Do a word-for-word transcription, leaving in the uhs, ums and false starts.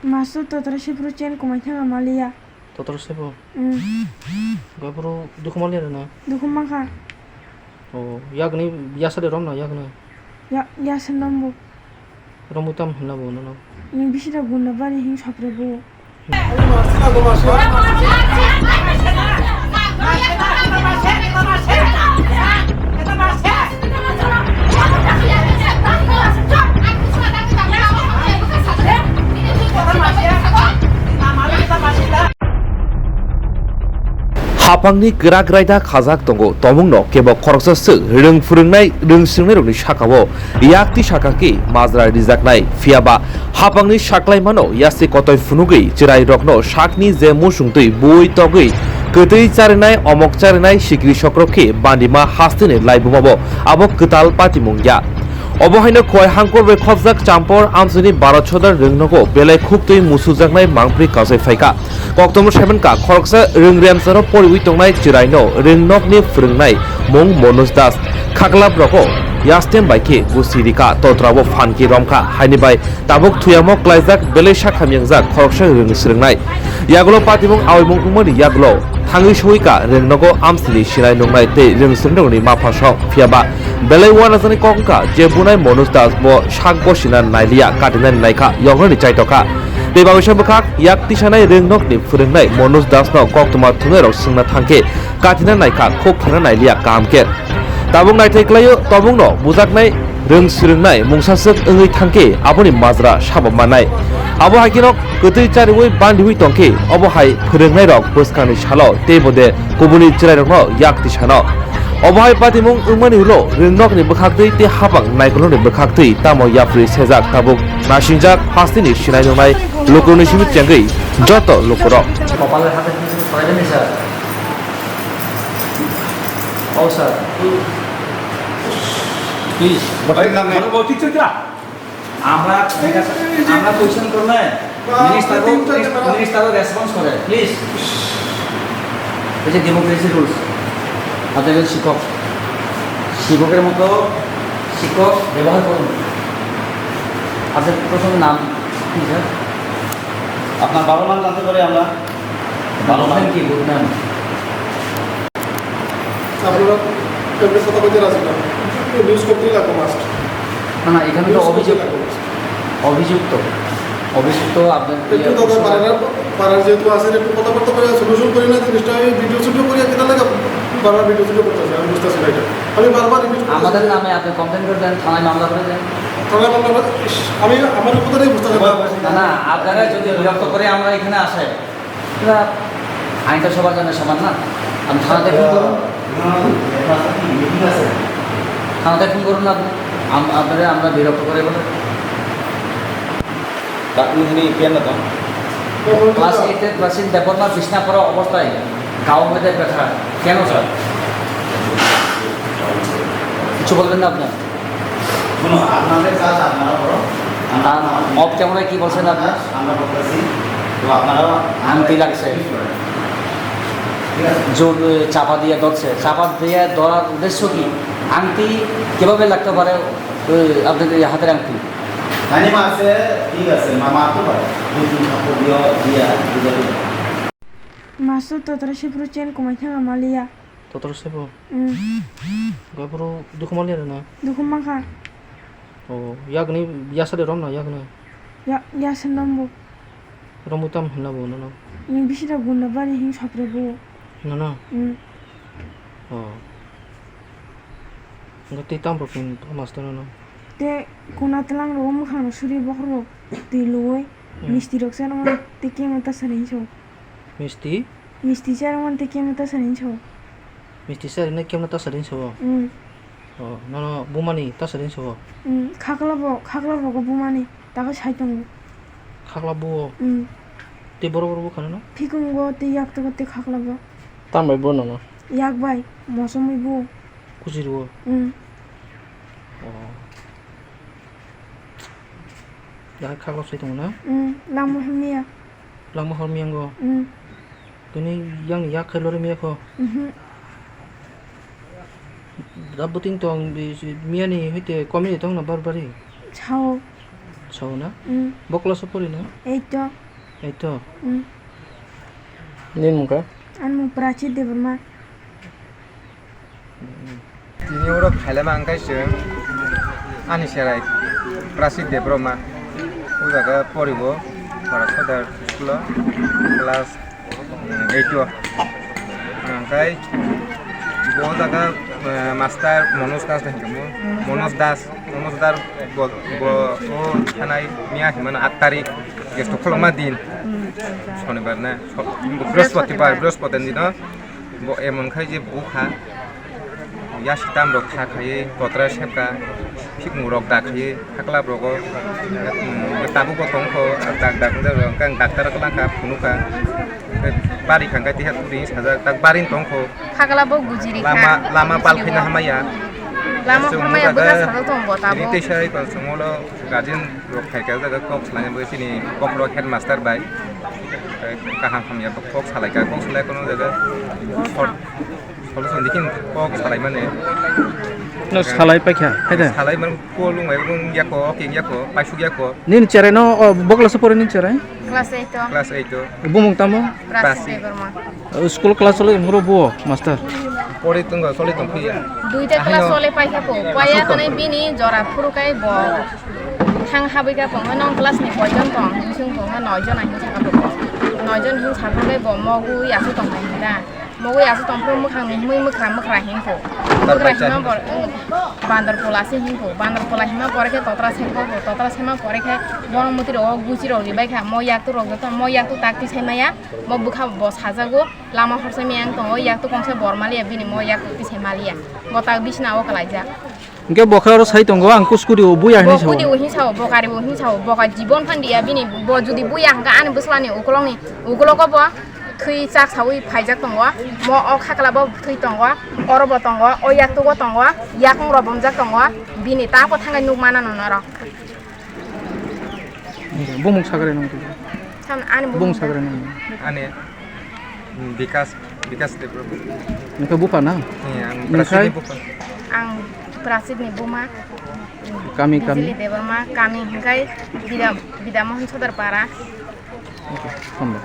Masu totra sipru chen kumai thanga maliya. Totra sipru? Mm. Gabru dukhu maliya na? Dukhu makha. Oh, yagni yasa de romna yagni? Ya, yasa nombo. Romwi tam hwnna bo nono? Ni bisira gunda bari hin sopre bo. Hapangni kwrak raida khajak tongo, tomungno kebo khoroksa swk rwng phwrwngnai, rwng swrwngnairokni saka-o yakti saka khe majra rijaknai. Phiya ba hapangni saklaimano yasi kotoi phunugwi chwrairokno sakni je muchung twi bui togwi kwtwi charinai, omok charinai, sikri sokrok khe bandima hasteni laibuma bo abo kwtal patimung ya. Obo haino Khowai Hangkhor bai khopjak Champor amchini Bharat Sodar rwngnogo belai khuktwi musujaknai mangpri kachai phaikha. Koktwma saimankha khoroksa rwng remsaro poriwi tongnai chwraino rwngnokni phwrwngnai mung Manoj Das. Khaklap rogo yastem bai khe gusi rika, totrabo phan khe romkha, haini bai tabuk thuyamo klaijak belai sakhamyangjak khoroksa rwng swrwngnai. Yagulo patimung aoimung wngmani yagulo thangwi sowikha rwngnogo amsini sinai nungnai tei rwng swrwngnairokni mapha sok. Phiya ba belai uanajaknai kok wngkha je bunai Manoj Das bo sak gosina nailiya, katinani naikha, yoknani chaitokha. Tei bagwisa bwkhak yak tisanai rwngnokni phwrwngnai Manoj Dasno koktwma thwngnairok swngna thangkhe katina naikha, khuk pherna nailiya kaham khe. Tabuk naithai klaio, tabukno bujaknai rwng swrwngnai mungsaswk wngwi thangkhe aboni majra sabo mannai. Abo hai kheno kwtwi chariwi bandiwi tongkhe obo hai phwrwngnairok bwskangni salo teibo de kubuni chwrairokno yak tisano. Obo hai patimung wngmani ulo rwngnokni bwkhaktwi tei hapang naikolnokni bwkhaktwi tamo yapri sejak tabuk nasingjak hasteni sinai nungnai lukurokni simi chengwi joto lukurok. কপালের হাতে কিছু ছড়াইবেন স্যার। ও sir, please. ভাই, না, না। বলো, বলো, ঠিক আছে, ঠিক আছে। আমরা, আমরা কোয়েশ্চেন করলে মিনিস্টারও, মিনিস্টারও রেসপন্স করে, প্লিজ। এই যে ডেমোক্রেসি রুলস, আপনি একজন শিক্ষক, শিক্ষকের মতো শিক্ষক ব্যবহার করুন। আপনার প্রথম নাম কি, স্যার? আপনার বাবার নাম জানতে পারি আমরা? বাবার নাম কি? গুড নাম। আপনারা এমনি কথা বলতে রাজি না, নিউজ করতেই লাগবে মাস্ট। না, না, এখানে তো নিউজ করতেই অভিযোগ, লাগবে মাস্ট। অভিযুক্ত, অভিযুক্ত আপনার একটু ইয়ে দাদা অবশ্য পাড়ার, পাড়ার যেহেতু আছেন, একটু কথাবার্তা করে সলিউশন করি না জিনিসটা। আমি ভিডিও শুটিং করি, আর কিতা লাগে বারবার ভিডিও শুটিং করতে আছে, আমি বুঝতেছি না এটা। আমি বারবার রিপিট করতেছি। আমাদের নামে আপনি কমপ্লেন করে দেন, থানায় মামলা করে দেন। থানায় মামলা করে, ইস, আমি আমার কথাটাই বুঝতেছি না। না, না, আপনারা যদি বিরক্ত করে আমরা এখানে আসে, এরা আইন তো সবার জন্য সমান না? আপনি থানাতে ফোন করুন। থানাতে ফোন করুন না আপনি। আম-, আপনারা আমরা বিরক্ত করে বলে। তা আপনি এখানে ইপিআর না তো? ক্লাস এইটের ক্লাসিক দেববর্মা বিছনা পড়া অবস্থায় গাও বেঁধে ব্যথা। কেন স্যার? কিছু বলবেন না আপনি? শুনো, আপনাদের কাজ আপনারা করো। আমরা আর আমাদের অফ ক্যামেরায় কি বলছেন আপনি? আমরা করতেছি, তো আপনারাও আংটি লাগছে। ঠিক আছে। জোর, এ, চাপা দিয়ে ধরছে। চাপা দিয়ে ধরার উদ্দেশ্য কি? আংটি কিভাবে লাগতে পারে, এ, আপনাদের এই হাতের আংটি? মানে মারছে, ঠিক আছে, মা-, মারতে পারে। দুই তিন থাপ্পড় দিয়ে, দিয়ে, দিয়ে। Masu totra sipru chen kumai thanga maliya. Totra sipru? Mm. Gabru dukhu maliya na? Dukhu makha. Oh, yagni yasa de romna yagni? Ya, yasa nombo. Romwi tam hwnna bo nono? Ni bisira gunda bari hin sopre bo. Nono? Mm. Oh. Nga tei tam rok ni master nono? Te kuna tlang ro mukhang suri bokhro twi luwi. Mm. Misti rok se no te kemo ta sari so. Misti? Misti charwmani tei kemo ta sari hinwi sao. Misti charwmani kemo ta sari hinwi sao? Mm. Oh, nono bumani ta sari hinwi sao? Mm, khakla bo, khakla bo bumani, ta khe sai tongo. Khakla bo? Mm. Tei borok borok bwkha nono? Phikungo tei yaktogo tei khakla bo. Tam bai bo nono? Yak bai, mosomwi bo. Kuchirwo? Mm. Oh. Yak khakla sai tongo na? Mm, langma hamya. Langma hor miyang go. Mm. Tini yang ni yak khailo ri miya kho. Mhm. Da buting tong bi si miya ni hoite komi ni tong na bar bari. Sao. Sauna? Mm. Bo class o pori no? Eight o. Eight o? Mm. Nini mung kha? Ani mung Prachit Debbarma. Tini oro phailama ang kaisa ani serai Prachit Debbarma. O jaga poribo Barasadar school o class, mm, eight o. Ang kai bo jaga, eh, master Manoj Das da hinwi. Manoj Das. Manoj dar bo, bo, o thanai miya hinmano aat tarik, jesto kholoma din. Sonibar na, so-, brihaspatibar, brihaspati dino bo emon khai je bukha, yasitam rok kha khaiwi, kotra sepka, phikmung rok da khaiwi, haklap rogo, mm, tabuk bo tongkho, dak dak wngkha, ang daktar kwlangkha, phunukha, bari khangkha tiha turi sajak, tak barin tongkho. Hakla bo gujiri kha. Lama, lama bal khaina hamaya. Lama hamaya bwkha sajak tongo bo tabuk. Tini teisa iko songolo guardian rok phaikha o jaga kok salaina bagwi chini kokborok headmaster bai. Kaham hamya kok salaikha, kok salai kono jaga solution dikin kok salai mane. No salai paikha, haida. Salai man ko lung mai lung yako, king yako, paisuk yako. Nini cherai no, o, bo class o pore nini cherai? Class eight o. Class eight o. Bumung tamo? Prasi Prasi. Debbarma. O, school class o le muro bo, master? Pori tongo, soli tong phiya. Duita class o le paikha po. Paya asuk tong. Thanai bini jora phuru kai bo. Thang habwi ka po, nong class ni koijon tong, bising po, noi jon ahin saka po. Noi jon hin saka po, bo mogu yasu tong pai hinda. Mogwi aswk tongphuru mwkhang ni himwi mwkhra mwkhra hinkho. Mwkhra hima bor, bandor pola se hinkho. Bandor pola hima pore khe totra sekbo, totra sema pore khe bono mwtwi rogo guchi rok ribai kha. Mo yaktu rok joto mo yaktu tak twi sai maya. Mo bwkha bo sajago. Lama horsa miyang tongo. Yaktu kongsa bor maliya bini mo yaktu twi sai maliya. Bo tak bisna o kalaijak. Hingke bo khe oro sai tongo, ang kuskuri o buya hinwi sao. Bo kudi o hinwi sao, bo kari o hinwi sao, bo ka jibon phan diya bini, bo judi buya hingke ani bwsla ni ukulok ni, ukulogo bo thwi chak sawi phaijak tongo, mo o khakla bo thwi tongo, oro bo tongo, o yaktugo tongo, yakung rok bomjak tongo, bini tako thangai nuk mana no norok. Bumung sagre nung tu. Sam ani bumung sagre nung. Ani. Hmm, Bikas, Bikas Debbarma. Nokha bupha na? Iya, ang Nokha? Prasini bupha. Ang Prasini buma. Kami, kami? Bijili Debbarma, kami hingkai Bida, Bida Mohan Sodar Para. Oke, hambai.